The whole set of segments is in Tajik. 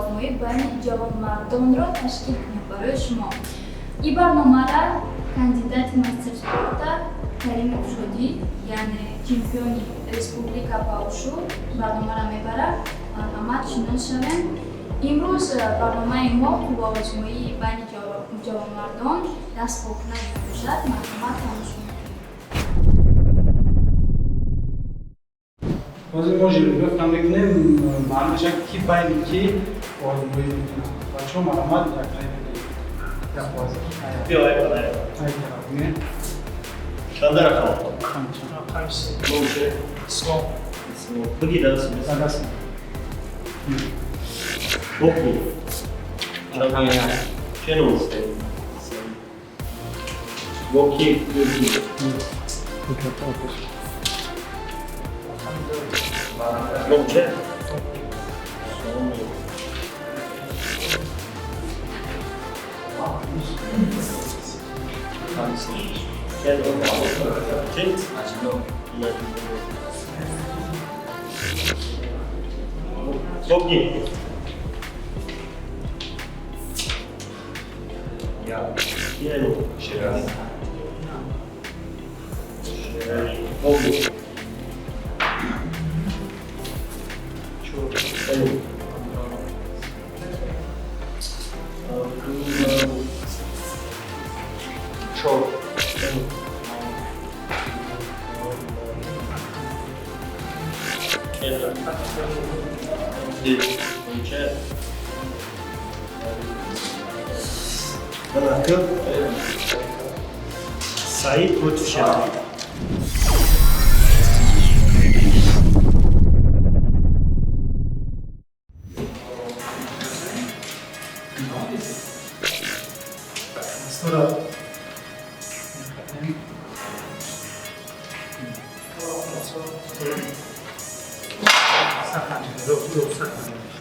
қувваозмоӣ байни ҷавонмардонро ташкил кунем барои шумо. Ин барномара кандидати мастер спорта Каримов Шодӣ, яъне чемпиони республика по ушу, барномара мебарад. Марҳамат, шинос шавем. Имрӯз барномаи мо қувваозмоии байни ҷавонмардон дастбокунак мебошад. Марҳамат, тамошо мекунем. Ҳозир мо жеребьёвка мекунем, маълум мешавад, ки байни ки озмоӣ мекунад. Бачаҳо, марҳамат, якҷоя мекунем. Як ҳозир. Биёй, бале. Ай тараф, не? Чанд рақам? Панҷ. Панҷ. Номче? Ислом. Ислом. Биги даст. Ба даст. Боку. Че ном? Боки. Номче? Че ном? Чи? Боки. Я. Ки ном? Шерали. Шерали. Боку. Чор. Салом. Абдулла. Чор. Это. Номче? Анака. Саид против Шерали. Дастура мехатем. Сахан, сахан,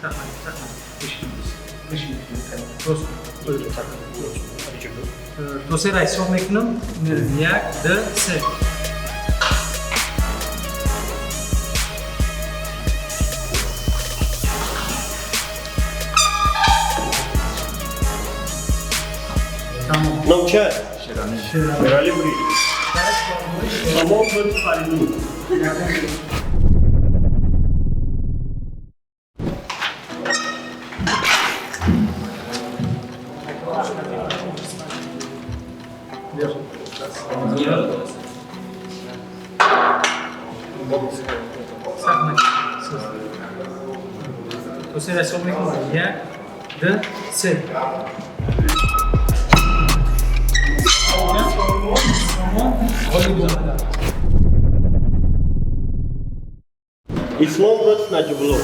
сахан, сахан. То се ра ҳисоб мекунам. Як, ду, се. Тамом. Номче? Шерали. Шерали бурид. Самон против Фаридун. Сахна. То се ра ҳисоб мекунам. Як, ду, се. Сомон ғолиб омада. Ислом против Наҷибулло.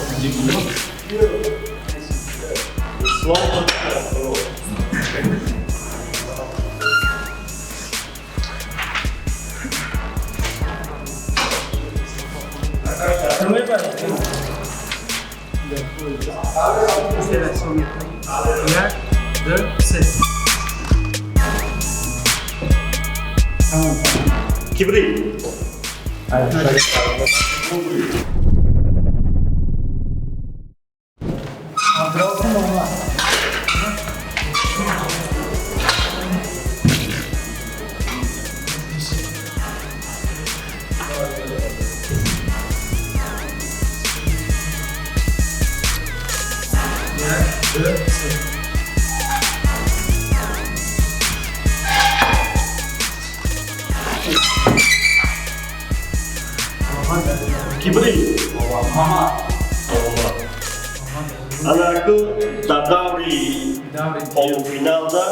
Ислом против Наҷибулло. Се ра ҳисоб мекунам. Як, ду, се. Тамом. Кибри. Абдурауф Муҳаммад. Як, ду, се. Кибри. Мама. Мама. Анаку дар даври Даври полуфиналда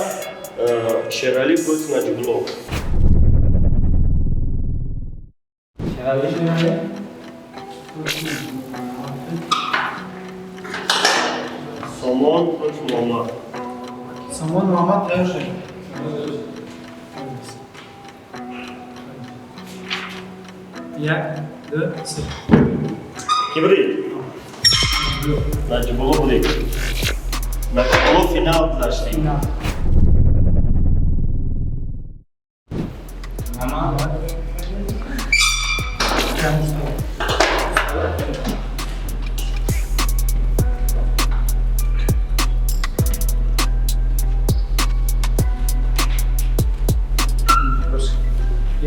Шерали против Наҷибулло. Шерали. Сомон против Муҳаммад. Сомон Муҳаммад, тайёр шавед. Як, ду, се. Кибри. Наҷибулло бурид. Наҷибулло финал гузашти. Финал. Мама.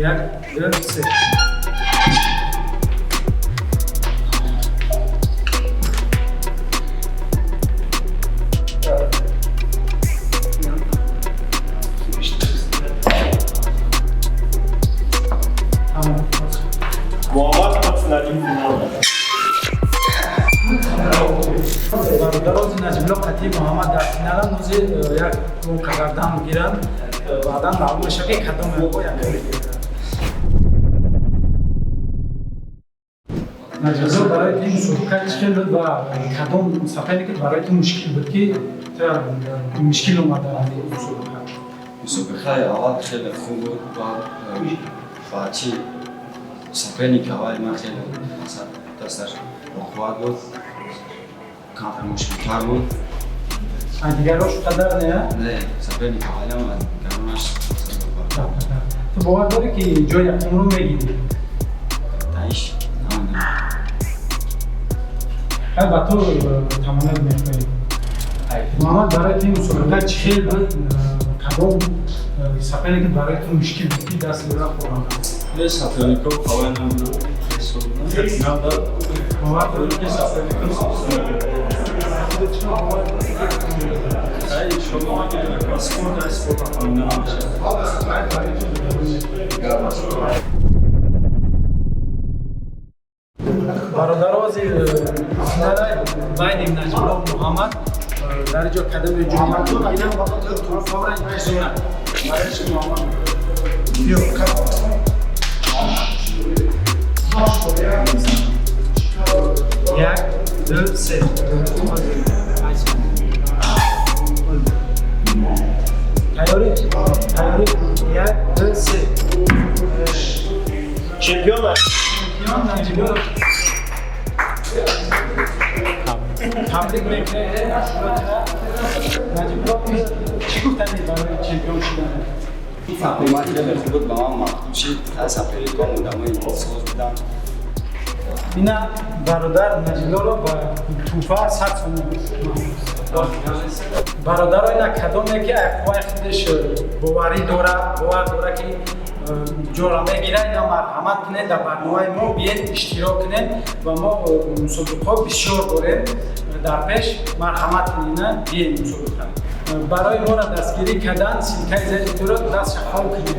1, 2, 3. Муҳаммад против Наҷим финал. Бародарози Наҷибулло қатъи Муҳаммад дар финалам нози як қадар дам гиранд, баъдан маълум мешавад, ки кадом якҳо якум мегиранд. Наҷибулло, барои ту ин мусобиқа чӣ хел буд ва кадом соперник барои ту мушкил буд, ки мушкил омад дар ҳамин мусобиқа? Мусобиқаи аввал хеле хуб буд ва чи соперник аввали ман хеле дасташ боқувват буд, камтар мушкилтар буд. Дигарош қадар не? Не, соперник аввалиам гаронаш. Ту бовар дорӣ, ки ҷои якумро мегирӣ? Таиш намедонам. Хай, ба ту таманнот мехоҳем. Муҳаммад, барои ту ин мусобиқа чӣ хел буд? Кадом соперник барои ту мушкил буд, ки даст ӯра хӯранда? Не, соперникҳо қалай набуданд. Финал да. Бовар дорӣ, ки Соперникҳо. Хай, иншолло, спорт спорт фаҳмида намешавад. Бародарози, финала байни Наҷибулло Муҳаммад дар ҷо кадами ҷои фавран интизора. Биё. 1, 2, 3. Тайёрӣ? Тайёрӣ? 1, 2, 3. Чемпион. Чемпион Наҷибулло. Табрик мекунем. Наҷибулло, чӣ гуфтанӣ барои чемпион шудан? Ман хеле хуб буд, ба ман маъқул шид. Соперникҳо одамои соз буданд. Ина бародар Наҷибуллоро ба тӯҳфа 100 сомон. Бародаро, ина кадоме ки қувваи худаш боварӣ дора, бовар дора, ки ҷора мегирад, ина марҳамат кунед, дар барномаи мо биед, иштирок кунед ва мо мусобиқаҳо бисёр дорем дар пеш. Марҳамат кунед, ина биед мусобиқа. Барои моро дастгирӣ кардан ссылка и зери туро даст шахом кунед.